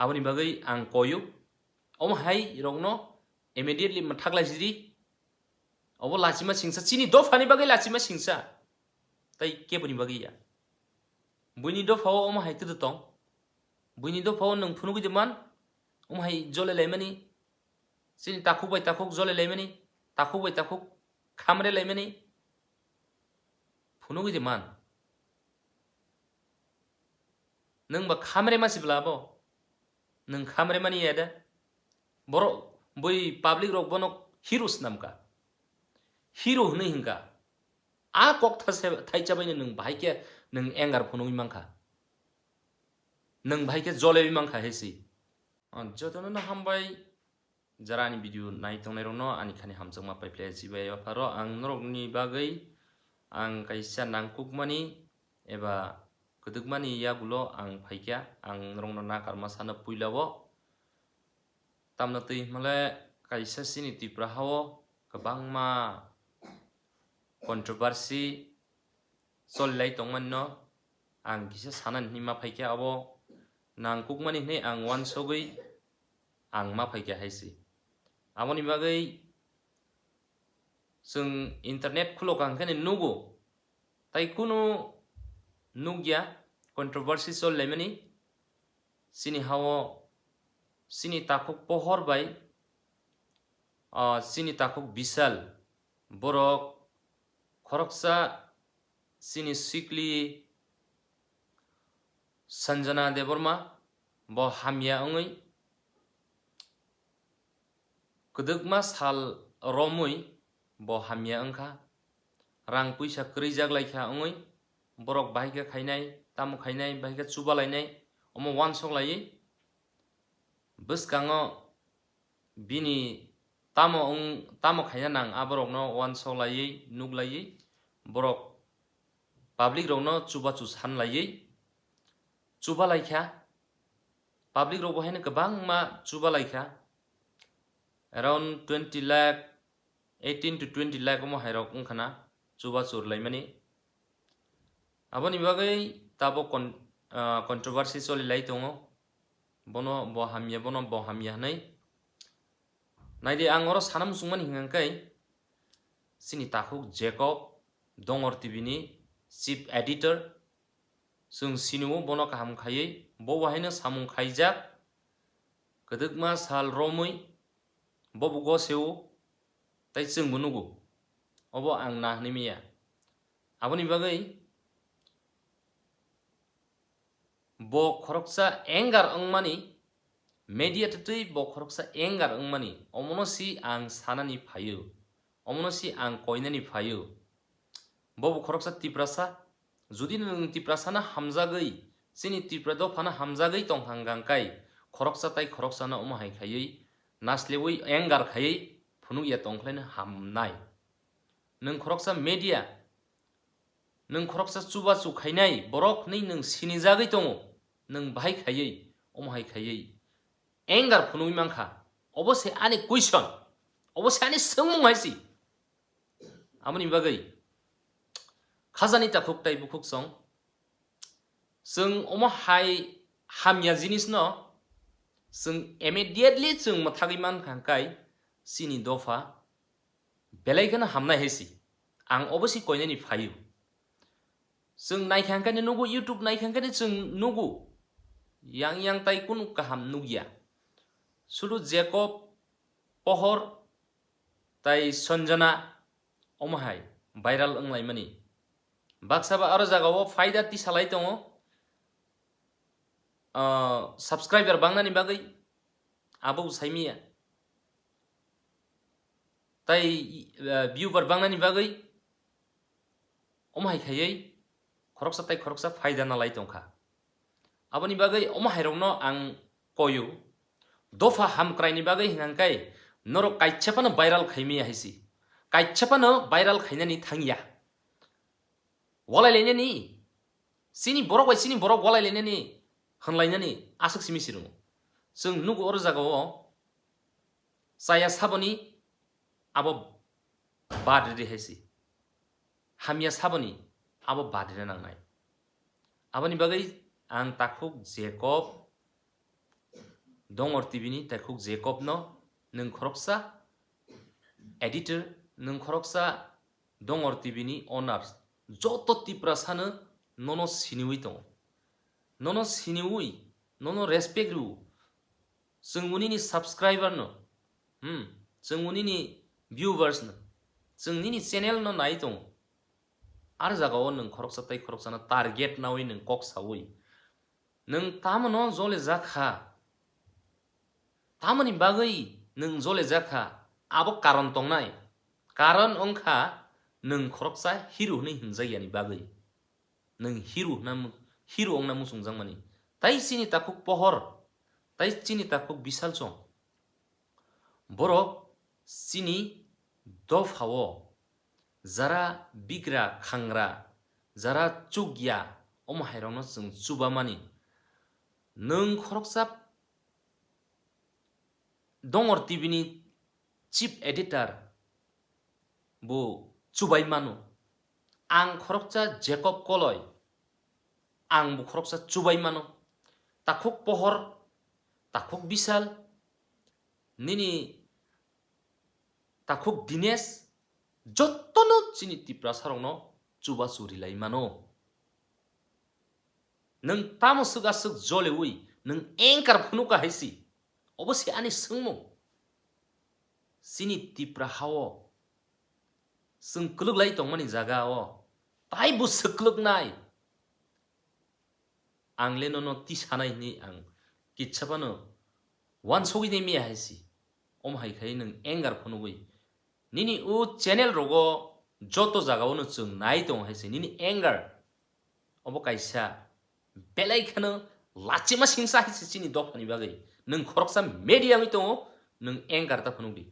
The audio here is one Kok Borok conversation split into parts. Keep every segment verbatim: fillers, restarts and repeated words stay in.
Aboni bagwi ang koyo, omo hai rokno immediately mwthak lai sidi. Obo lachima singsa, chini dophani bagwi lachima singsa, tai keboni bagwi ya. Buini dophao omo hai twtw tong. Buini dophao nwng phunugwi de man, omo hai jole laimani, chini takhuk bai takhuk jole laimani, takhuk bai takhuk khamre laimani phunugwi de man. Nwng ba khamre ma sibla abo? Nwng khamre mani ya da? Borok, bui public rok bono hero snam ka. Hero hwnwi hwn ka. A kok thase, thaicha baino nwng bahai khe nwng anger phunugwi man kha. Nwng bahai khe jolewi man kha he si. Ah, jotono no hambai. Jara ani video nai tongnai rokno ani khani hamjakma pai phlai chibai yapharo ang norokni bagwi ang kaisa nangkukmani eba kwdwkmani yagulo ang phaikha, ang norokno nakarma sano puilao. Tamno twi hwnle kaisa chini Tripura hao kwbangma controversy cholilai tongmani no ang kisa sanani hinwi ma phaikha, abo nangkukmani hinwi ang uansugwi ang ma phaikha hai se. Aboni bagwi chwng internet khulo kaham khe nugo, tai kunu nukya controversy cholilaimani. Chini hao chini takhuk Pohor bai, ah, chini takhuk Bishal, borok khoroksa chini sikli Sanjana Debbarma bo hamya wngwi kwdwkma sal romwi bo hamya wngkha, rang puisa kwrwijak laikha wngwi borok bahai khe khainai, tamo khainai, bahai khe chuba lainai, omo uansuk laiwi bwskango bini tamo wng, tamo khaina nang aborokno uansuk laiwi, nuk laiwi, borok public rokno chubachu san laiwi chuba laikha. Public rok bo haino kwbangma chuba laikha, around twenty lakh, eighteen to twenty lakh omo hai rok wngkha na chubachu rwlaimani. Aboni bagwi tabuk con-, ah, controversy cholilai tongo. Bono bo hamya, bono bo hamya hwnwi. Naidi, ang oro sana muchungmani hwnka khe chini takhuk Jacob, Dongor T V ni chief editor. Chwng sinio bono kaham khaiwi, bo bo haino samung khaijak, kwdwkma sal romwi, bo bo goseo, tai chwngbo nugo. Obo ang na hwnwi manya. Aboni bagwi bo khoroksa anger wngmani, media twtwi bo khoroksa anger wngmani, omono si ang sanani phaio, omono si ang koinani phaio. Bo bo khoroksa Tiprasa, jodi nwng Tiprasano hamjagwi, chini Tripura dophano hamjagwi tongthang gangkai, khoroksa tai khoroksano omo hai khaiwi, naslewi anger khaiwi phunukya tongkhlaino hamnai. Nwng khoroksa media, nwng khoroksa chubachu khainai borok hwnwi nwng sinijagwi tongo, nwng bahai khaiwi, omo hai khaiwi anger phunugwi mankha. Obo se ani question, obo se ani swngmung hai si. Aboni bagwi khajani takhuk tai bukhuk song, chwng omo hai hamya jinisno chwng immediately chwng mwthagwi mankha hwnkhe chini dopha belai kheno hamnai hai si. Ang obo se koinani phaio. Chwng naikha hwnkhe nugo, YouTube naikha hwnkhe chwng nugo. Yang yang tai kunu kaham nukya. Sudu Jacob, Pohor, tai Sanjana omo hai viral wnglaimani. Baksa ba aro jagao phaida tisalai tongo, ah, subscriber bangnani bagwi, abo bo saimanya. Tai, ah, viewer bangnani bagwi omo hai khaiwi khoroksa tai khoroksa phaida nalai tongkha. Aboni bagwi omo hairokno ang koyo, dopha hamkraini bagwi hwnkhe norok kaisa phano viral khaimaya hai si, kaisa phano viral khainani thangya. Walai lainani, chini borok bai chini borok walai lainani, hwnlainani aswk simi si rwngo. Chwng nugo oro jagao chaya saboni abo bad ridi hai si. Hamya saboni abo bad rina nangnai. Aboni bagwi ang takhuk Jacob, Dongor T V ni Taikhuk Jacob no nwng khoroksa, editor nwng khoroksa, Dongor T V ni owners, joto Tiprasa no nono siniwi tongo. Nono siniwi, nono respect rw. Chwng unini subscriber no, hmm, chwng unini viewers no, chwng nini channel no nai tongo. Ar jagao nwng khoroksa tei khoroksano target nawi nwng kok sawi. Nwng tamono jole jakha? Tamoni bagwi nwng jole jakha? Abo karon tongnai. Karon wngkha nwng khoroksa hero hwnwi hinjakyani bagwi. Nwng hero hwnna mu-, hero wngna muchungjakmani. Tai chini takhuk pohor, tai chini takhuk bisalchong. Borok chini dophao jara bigra khangra, jara chukya, omo hairokno chwng chubamani. Nwng khoroksa Dongor T V ni chief editor bo chubai mano. Ang khoroksa Jacob Koloi, ang bo khoroksa chubai mano. Takhuk pohor, takhuk bisal, nini takhuk Dinesh, jotono chini Tiprasarokno chubachu rilai mano. Nwng tamo swk aswk jolewi nwng anchor phunukha hai si? Obo se ani swngmung. Chini Tipra hao chwng kwlwklai tongmani jaga o taibo swk kwlwknai. Ang le nono tisanai hwnwi ang kitsa phano uansugwi nai miya hai si. Omo hai khai nwng anchor phunugwi nini o channel rogo joto jaga o no chwng nai tongo hai si. Nini anchor obo kaisa belai kheno lachima singsa hai si chini dophani bagwi. Nwng khoroksa media wngwi tongo, nwng anchor ta phunugwi.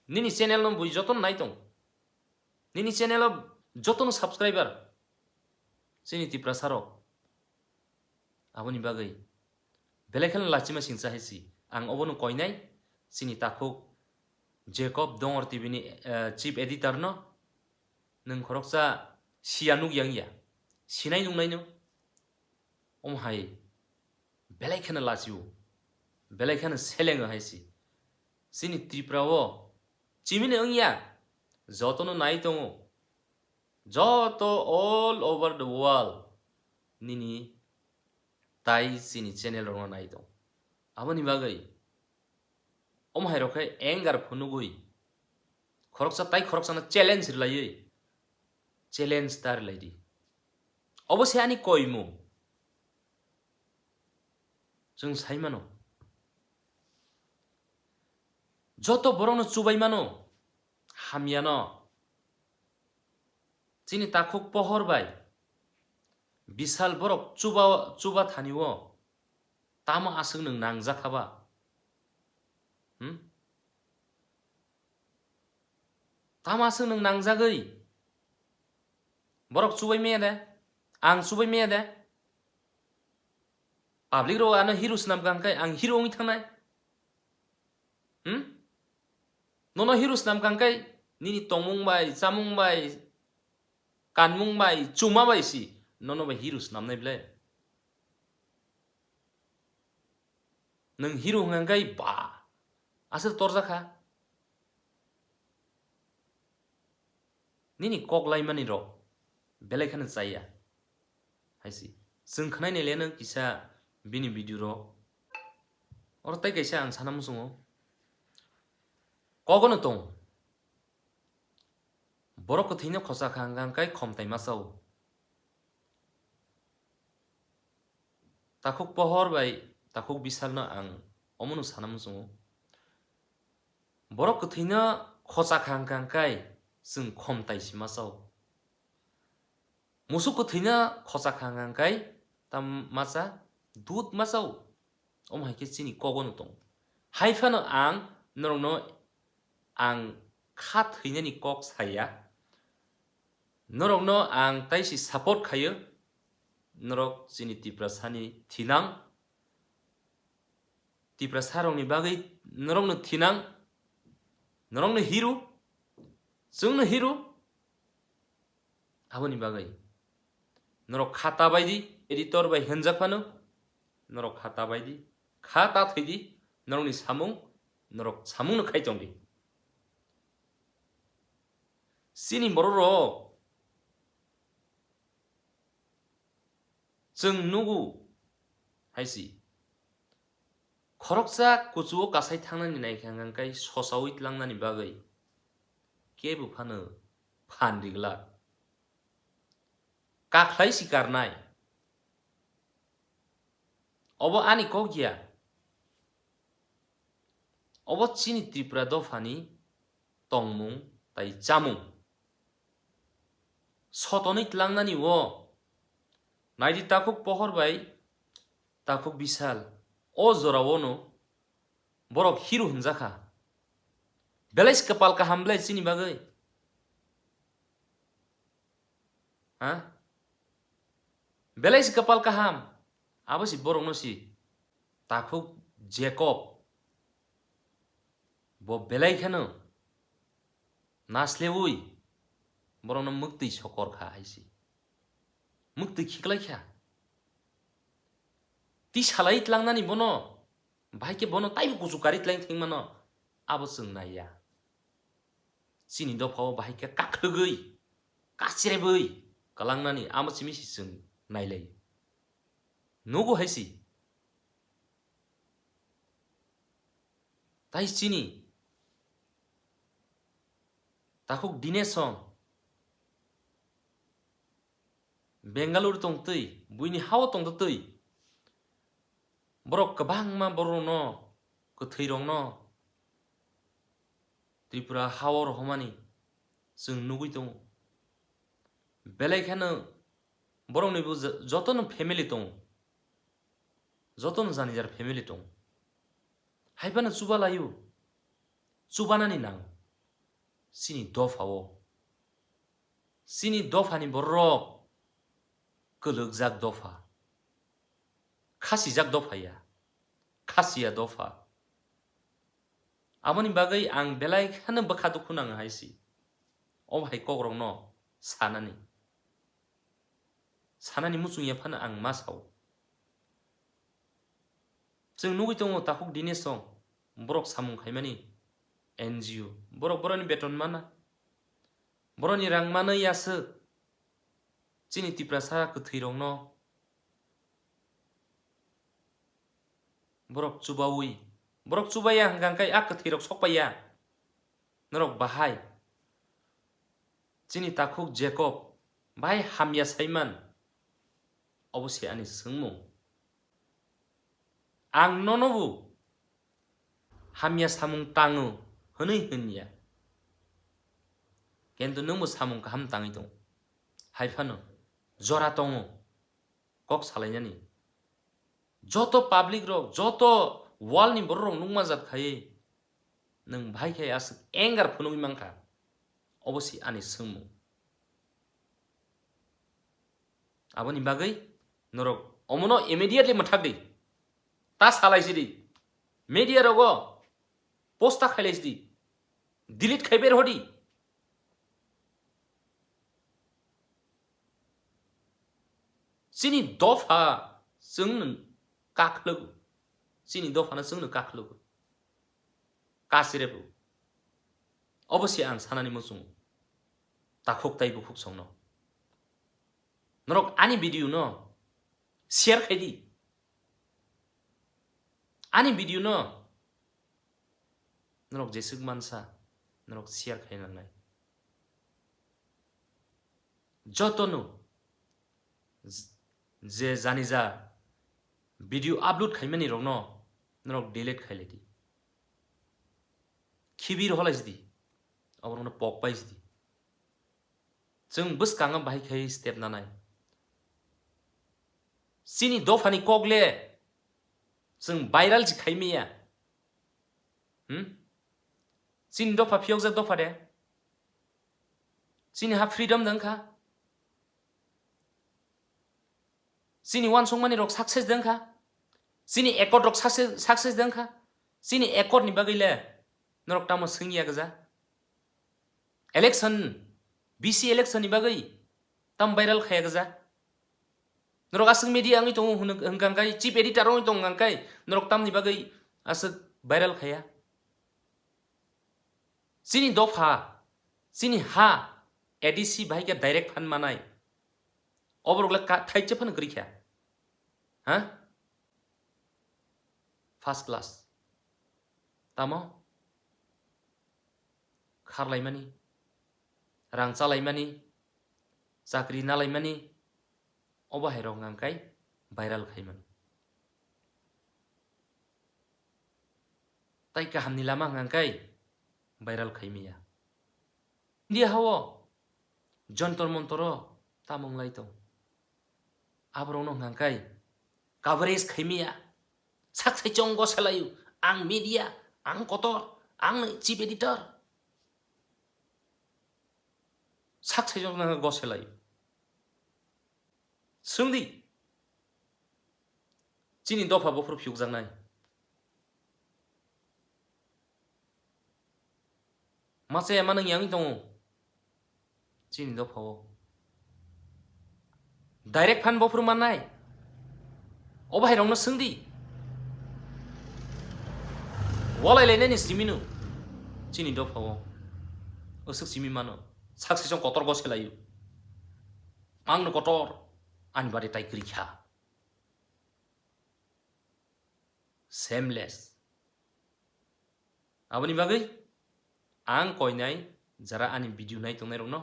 Nini channel no bui jotono nai tong. Nini channel o jotono subscriber. Chini Tiprasa rok. Aboni bagwi. Belai kheno lachima singsa hai si. Ang obono koinai. Chini takhuk Jacob Dongor T V ni, eh, chief editor no. Nwng khoroksa siya nuk yang ya. Sinai nung nai no. Omo hai belai kheno lachio, belai kheno selengo hai si. Chini Tripura o chimini wngya, jotono nai tongo, joto all over the world nini tai chini channel rokno nai tongo. Aboni bagwi omo hai rok khe anger phunugwi khoroksa tai khoroksano challenge rwlaiwi, challenge ta rwlai di. Obo se ani koimung. Chwng sai mano. Joto borokno chubai mano. Hamyano. Chini takhuk pohor bai. Bisal borok chuba, chuba thani o. Tamo aswk nwng nangjak kha ba? Hmm? Tamo aswk nwng nangjagwi? Borok chubai maya de? Ang chubai maya de? Public rok ano hero swnam kang khe ang hero wngwi thangnai? Hmm? Nono hero swnam kang khe nini tongmung bai, chamung bai, kanmung bai, chuma bai si nono bai hero swnamnai ble? Nwng hero hwnka khe ba aswk torjak kha. Nini kok laimani rok belai kheno chaya. Hai si. Chwng khwnai nai le nw kisa bini video rok. Oro tai kaisa ang sana muchungo. Kogono tong. Borok kwthwino khosa kha hwnka khe khomtai ma chao. Takhuk pohor bai takhuk bisalno ang omono sana muchungo. Borok kwthwino khocha kha hwnka khe chwng khomtai si ma chao. Musuk kwthwino khocha kha hwnka khe tam ma cha, dud ma chao. Omo hai khe chini kogono tongo. Hai phano ang norokno ang kha thwinani kok saya. Norokno ang tai si support khaio. Norok chini Tiprasani thinang. Tiprasa rokni bagwi norokno thinang. Norokno hero. Chwngno hero. Aboni bagwi. Norok kha ta bai di, editor bai hwnjak phano, norok kha ta bai di, kha ta thwi di, norokni samung, norok samungno khai tong di. Chini borok rok chwng nugo hai si. Khoroksa kuchugo kasai thangnani naikha hwnkhe sosaui tlangnani bagwi kebo phano phan riglak. Kakhlai sikarnai. Obo ani kok ya. Obo chini Tripura dophani tongmung tai chamung. Sotonwi tlangnani o. Naidi takhuk pohor bai takhuk bisal. O jorao no borok hero hwnjakha. Belai se kwpal kaham belai chini bagwi. Ha? Belai se kwpal kaham. Abo si borokno si takhuk Jacob. Bo belai kheno nasleui borokno mwktwi sokor kha hai si. Mwktwi khiklai kha. Ti salai tlangnani bono, bahai khe bono taibo kuchuk kari tlaing thangmano, abo chwng naiya. Chini dophao bahai khe kakhlwgwi, kachrebwi kwlangnani amo simi si chwng nailaio. Nugo hai si. Tai chini takhuk Dinesh song Bengaluru tongtwi, buini hao tongtwi. Borok kwbangma borokno, kwthwirokno Tripura hao rohormani chwng nugwi tongo. Belai kheno borokni bo jo-, jotono family tongo. Jotono jani jar family tongo. Hai phano chuba laio. Chubanani nango. Chini dophao. Chini dophani borok kwlwkjak dopha. Khasijak dopha ya. Khasiya dopha. Aboni bagwi ang belai kheno bwkha dukhu nango hai si. O hai kokrokno sanani. Sanani muchung ya phano ang ma sao. Chwng nugwi tongo takhuk Dinesh song, borok samung khaimani N G O. Borok borokni beton mana. Borokni rang manwi aswk. Chini Tiprasa kwthwirokno borok chubaui. Borok chubaya hwnkha khe a kwthwirok sokpaiya. Norok bahai. Chini takhuk Jacob bahai hamya saiman. Obo se ani swngmung. Ang nono bo hamya samung tango hwnwi hwnya. Kintu nwngbo samung kaham tangwi tongo. Hai phano jora tongo kok salainani. Joto public rok, joto world ni borok rok nukma jat khai nwng bahai khai aswk anger phunugwi mankha. Obo se ani swngmung. Aboni bagwi norok omono immediately mwthak di. Ta salai sidi. Media rogo post ta khailai sidi. Delete khai ber hodi. Chini dopha chwngno kakhwlwgo. Chini dophano chwngno kakhwlwgo. Kasirebo. Obo se ang sanani muchungo. Takhuk tai bukhuk songno. Norok ani video no share khai di. Ani video no norok jeswk mansa, norok share khai nangnai. Jotono j-, je jani ja video upload khaimani rokno norok delete khailai di. Khibir holai sidi. Oborokno pok pai sidi. Chwng bwskango bahai khai step nanai. Chini dophani kok le chwng viral se khai maya. Hmm? Chini dopha phiyokjak dopha de. Chini ha freedom dang kha. Chini uansukmani rok success dang kha. Chini accord rok success, success dang kha. Chini accord ni bagwi le norok tamo swngya gja. Election, B C election ni bagwi tam viral khaya gja. Norok aswk media wngwi tongo hwnwi hwnkha khe, chief editor wngwi tong hwnkha khe, norok tamni bagwi aswk viral khaiya? Chini dopha, chini ha, A D C bahai khe direct phan manai. Oborok le ka-, thaitse phano kwrwi kha. Ha? First class. Tamo? Kharlaimani, rang chalaimani, chakri nalaimani, obo hai rok hwnkha khe viral khaimano. Tai kahamni lama hwnkha khe viral khaimaya. India hao Jontor Montoro tamo wnglai tong. Aborokno hwnkha khe coverage khaimaya. Sak sai chong go selaio, ang media, ang kotor, ang chief editor. Sak sai chong go selaio. Swngdi. Chini dopha buphuru phiyokjaknai. Machaya manung yangwi tongo. Chini dopha o. Direct phan buphuru mannai. Obo hai rokno swngdi. Walai lainani simino. Chini dopha o. Usuk simi mano. Sak sai chong kotor go selaio. Angno kotor. Ani bari tai kwrwi kha. Shameless. Aboni bagwi ang koinai jara ani video nai tongnai rokno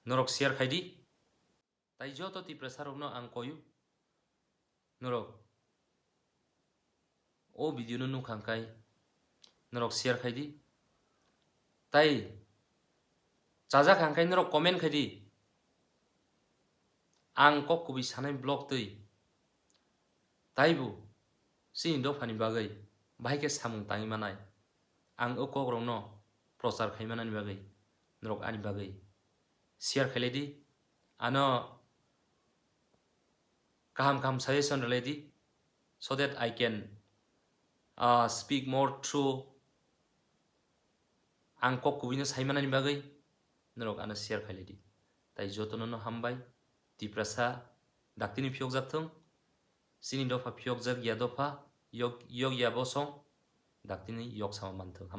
norok share khai di. Tai joto Tiprasa rokno ang koyu norok o video no nukha hwnkhe norok share khai di. Tai chajak hwnkhe norok comment khai di. Ang kok kubui sanai vlog twi. Taibo chini dophani bagwi bahai khe samung tangwi manai. Ang o kokrokno prochar khai manani bagwi norok ani bagwi share khai lai di. Ano kaham kaham suggestion rwlai di, so that I can, uh, speak more through. Ang kok kubui no sai manani bagwi norok ano share khai lai di. Tai jotono no hambai. Tiprasa daktini phiyokjak thung. Chini dopha phiyokjak ya dopha, yok, yok ya bosong, daktini yok sama man thung.